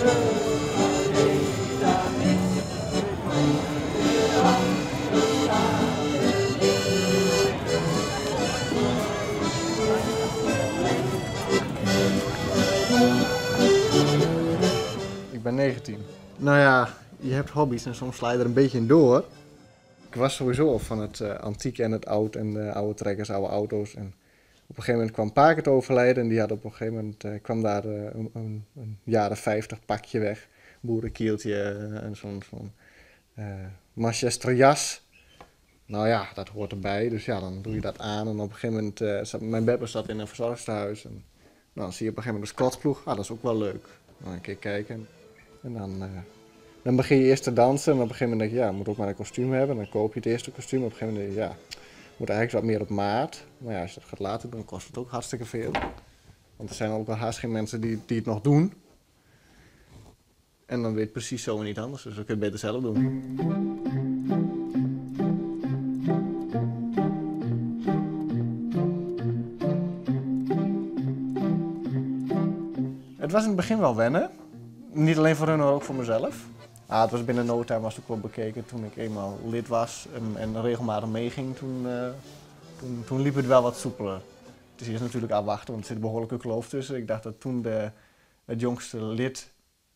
Ik ben 19. Nou ja, je hebt hobby's en soms sla je er een beetje in door. Ik was sowieso al van het antiek en het oud en de oude trekkers, oude auto's. En op een gegeven moment kwam Paak te overlijden en die had op een gegeven moment kwam daar een jaren 50 pakje weg. Boerenkieltje en zo'n Manchester jas. Nou ja, dat hoort erbij, dus ja, dan doe je dat aan. En op een gegeven moment zat mijn beppe zat in een verzorgingstehuis. En dan zie je op een gegeven moment een squadploeg. Ah, dat is ook wel leuk. Dan een keer kijken. En dan begin je eerst te dansen en op een gegeven moment denk je, ja, ik moet ook maar een kostuum hebben. En dan koop je het eerste kostuum. Op een gegeven moment denk je, ja, moet eigenlijk wat meer op maat. Maar ja, als je dat gaat laten doen, kost het ook hartstikke veel. Want er zijn ook wel haast geen mensen die het nog doen. En dan weet precies zo en niet anders, dus dan kun je het beter zelf doen. Het was in het begin wel wennen. Niet alleen voor hun, maar ook voor mezelf. Ah, het was binnen no time was het ook wel bekeken toen ik eenmaal lid was en regelmatig meeging. Toen liep het wel wat soepeler. Het is eerst natuurlijk afwachten, want er zit een behoorlijke kloof tussen. Ik dacht dat toen het jongste lid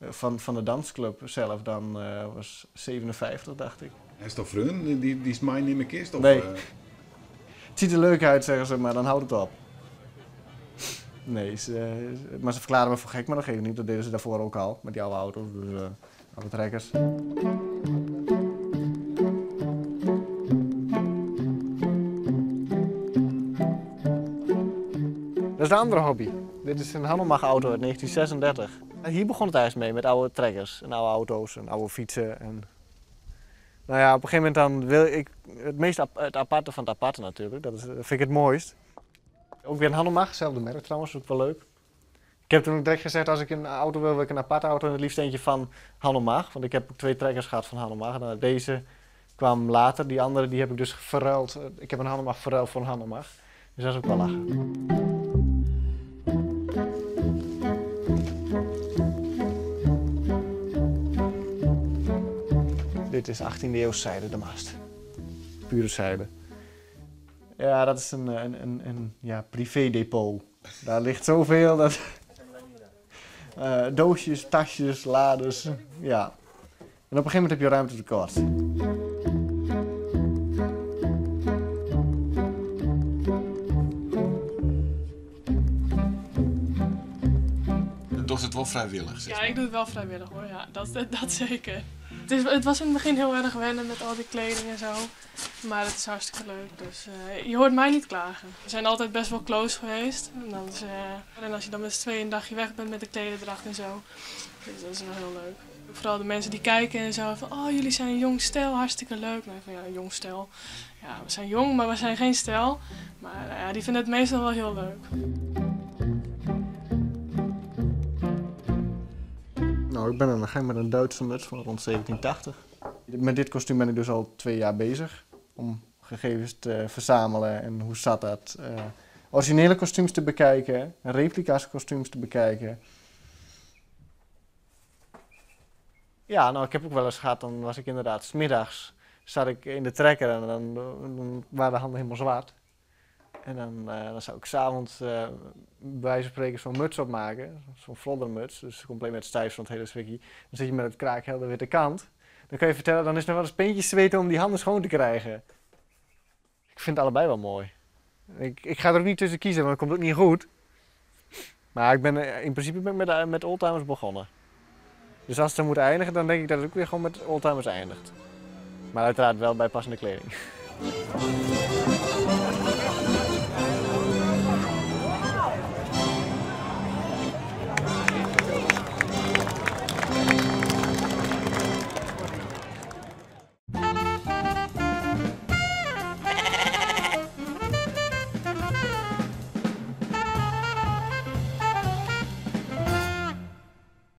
van de dansclub zelf dan was 57, dacht ik. Hij is toch vreun? Die is mij niet meer kist? Of, nee. Het ziet er leuk uit, zeggen ze, maar dan houdt het op. Nee, maar ze verklaren me voor gek, maar dat geeft niet. Dat deden ze daarvoor ook al, met die oude auto's, dus oude trekkers. Dat is de andere hobby. Dit is een Hanomag-auto uit 1936. En hier begon het eigenlijk mee, met oude trekkers en oude auto's en oude fietsen. En nou ja, op een gegeven moment dan wil ik het meest het aparte van het aparte natuurlijk. Dat vind ik het mooist. Ook weer een Hanomag, hetzelfde merk trouwens, ook wel leuk. Ik heb toen ook direct gezegd, als ik een auto wil, wil ik een aparte auto en het liefst eentje van Hanomag. Want ik heb ook 2 trekkers gehad van Hanomag. Nou, deze kwam later, die andere die heb ik dus verruild. Ik heb een Hanomag verruild voor een Hanomag. Dus dat is ook wel lachen. Dit is 18e eeuw zijde de mast. Pure zijde. Ja, dat is een privédepot. Daar ligt zoveel dat... doosjes, tasjes, lades, ja. En op een gegeven moment heb je ruimte tekort. Dat doet het wel vrijwillig, zeg Ja, maar. ik doe het wel vrijwillig hoor, ja, dat zeker. Het was in het begin heel erg wennen met al die kleding en zo. Maar het is hartstikke leuk, dus je hoort mij niet klagen. We zijn altijd best wel close geweest. En, als je dan met z'n tweeën een dagje weg bent met de klederdracht en zo. Dus dat is wel heel leuk. Vooral de mensen die kijken en zo van, oh jullie zijn een jong stel, hartstikke leuk. Nou, van, ja, een jong stel. Ja, we zijn jong, maar we zijn geen stel. Maar ja, die vinden het meestal wel heel leuk. Nou, ik ben aan de gang met een Duitse muts van rond 1780. Met dit kostuum ben ik dus al 2 jaar bezig om gegevens te verzamelen en hoe zat dat. Originele kostuums te bekijken, replica's kostuums te bekijken. Ja, nou, ik heb ook wel eens gehad, dan was ik inderdaad 's middags, zat ik in de trekker en dan waren de handen helemaal zwart. En dan zou ik 's avonds bij wijze van spreken zo'n muts opmaken, zo'n floddermuts, dus compleet met stijf van het hele zwikkie. Dan zit je met het kraakhelder witte kant. Dan kan je vertellen, dan is er nog wel eens peentjes zweten om die handen schoon te krijgen. Ik vind het allebei wel mooi. Ik ga er ook niet tussen kiezen, want dat komt ook niet goed. Maar in principe ben ik met oldtimers begonnen. Dus als het er moet eindigen, dan denk ik dat het ook weer gewoon met oldtimers eindigt. Maar uiteraard wel bij passende kleding.